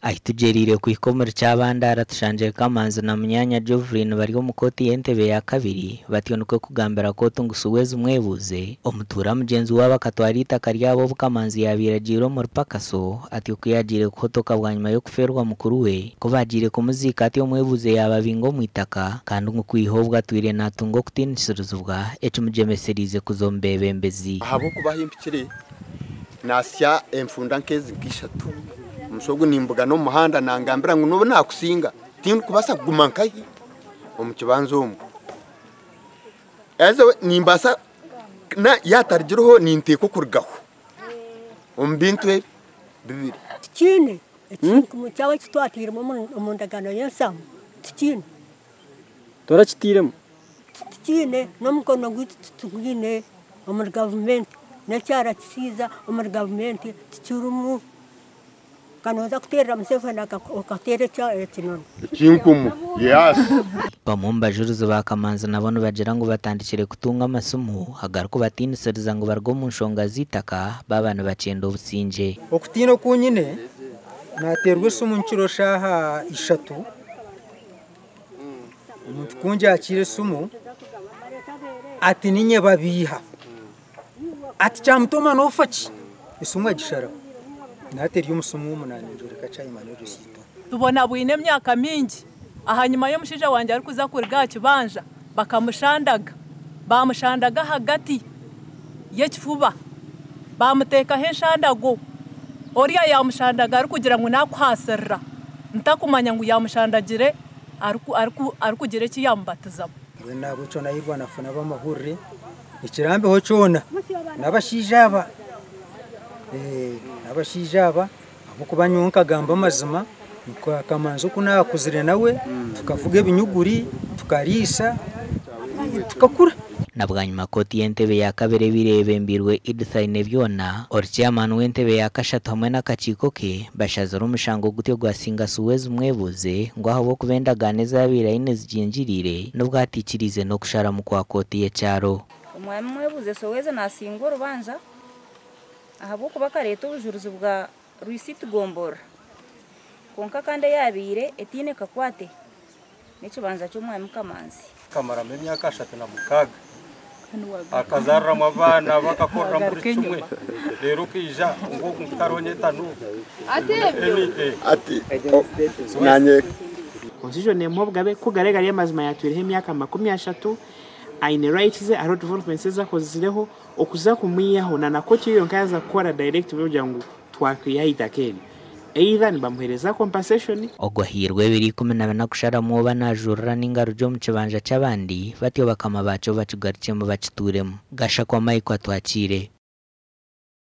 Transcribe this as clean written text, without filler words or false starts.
Ahi tugyereire kuhika omuri Kyabandara tushangire Kamanzi na munyaanya Joveline bari omu kooti y'entebe ya kabiri batyo nikwo kugambira kooti ngu Suwezi Mwebuuze omutuura mugyenzi waabo akatwara eitaka ryabo obu Kamanzi yaabaire agiire omuri Pakaso atyo ku yaagiire kuhotoka bwanyima y'okufeerwa mukuru we ku baagiire kumuziika atyo Mwebuuze yaababinga omu itaka kandi ngu kwiha obwo atwire naatunga okutiinisirizibwa ekimugyemesereize kuza omu beebembezi. Ahabw'okuba ahi mpikire naasya enfunda nk'ezi nk'ishatu. Omusyo ogu nimbugana omu muhanda nangambira ngu n'obu naakusinga tindikubaasa kuguma nkahi omu kibanja omu. Haza nimbaasa yaatarugireho ninteekwa okurugaho omu bintu ebi bibiri. Tikiine ekinkumu kyawe eki twatairemu omu ndagaano y'enshaamu tikiine. Torakitairemu? Tikiine n'omukono gwaitu titugwine omuri gavumenti n'ekyara kisiiza omuri gavumenti tikirimu. Ka nooza kuteerera Museveni okateera ekinono. Ekinkumu, yes. Bamwe omu bajurizi ba Kamanzi nabo nibagira ngu batandikire kutunga amasimu agarikubatiinisiriza ngu baruge omu nshonga z'eitaka baaba nibakyenda obusingye. Okutiina oku nyine, naateerwa esimu nkiro shaaha ishatu, omuntu ku ngyakiire esimu ati niinye babiiha, ati Kyamutoma noofa ki? Esimu agisharaho. Nahati eri omu simu omu naanye ningyoreka Chaima n'erisiito. Tubonabwine emyaka mingi ahanyima y'omushaija wangye arikuza kuruga aha kibanja bakamushandaga, baamushandaga ahagati y'ekifuba baamuteekaho enshandago. Oriya yaamushandaga arikugira ngu naakuhaasirira ntakumanya ngu yaamushandagire arikugira eki yaamubatizamu. Mbwenu ahabw'ekyo naayirwa nafuna ab'amahurire ekirambeho kyona n'abashaija aba n'abashaija aba ahabw'okuba nyowe nkagamba amazima nka Kamanzi oku naakuzire nawe tukavuga ebinyuguri tukariisa tukakura. Na bwanyima kooti y'entebe ya kabiri ebaire eyebembeirwe Edith Ainebyona, ori chairman w'entebe ya kashatu hamwe n'akakiiko ke bashazire omushango gutyo gwasinga Suwezi Mwebuuze ngu ahabw'okuba endagaano ezabaire aine zigingiriire n'obu ataikiriize n'okusharamu kwa kooti y'ekyaro. Omwami Mwebuuze Sowezi nasingwa orubanja ahabw'okuba akareeta obujurizi bwa risiiti gomborora kwonka kandi eyabaire etaine kakwate n'ekibanja ky'omwami Kamanzi. Akamaramu emyaka 36 akazaariramu abaana bakakoreramu buri kimwe reero okaija ngu ogu ngu tariho nyetano. Ati nanye. Constitution nemuha obugabe ku gari gari amazima yatwireho emyaka 30 aine rights ze hariho developments ezi akozireho okuza kumwihaho na na kooti yonka yaza kukora directive yokugira ngu twakwiha eitaka eryo either nibamuhereza compensation. Ogwo ahairwe ebiro 14 kusharamu oba naajurira nainga arugye omu kibanja ky'abandi batyo bakama baakyo bakigarukyemu bakituuremu. Gashakwa Michael Atwakiire.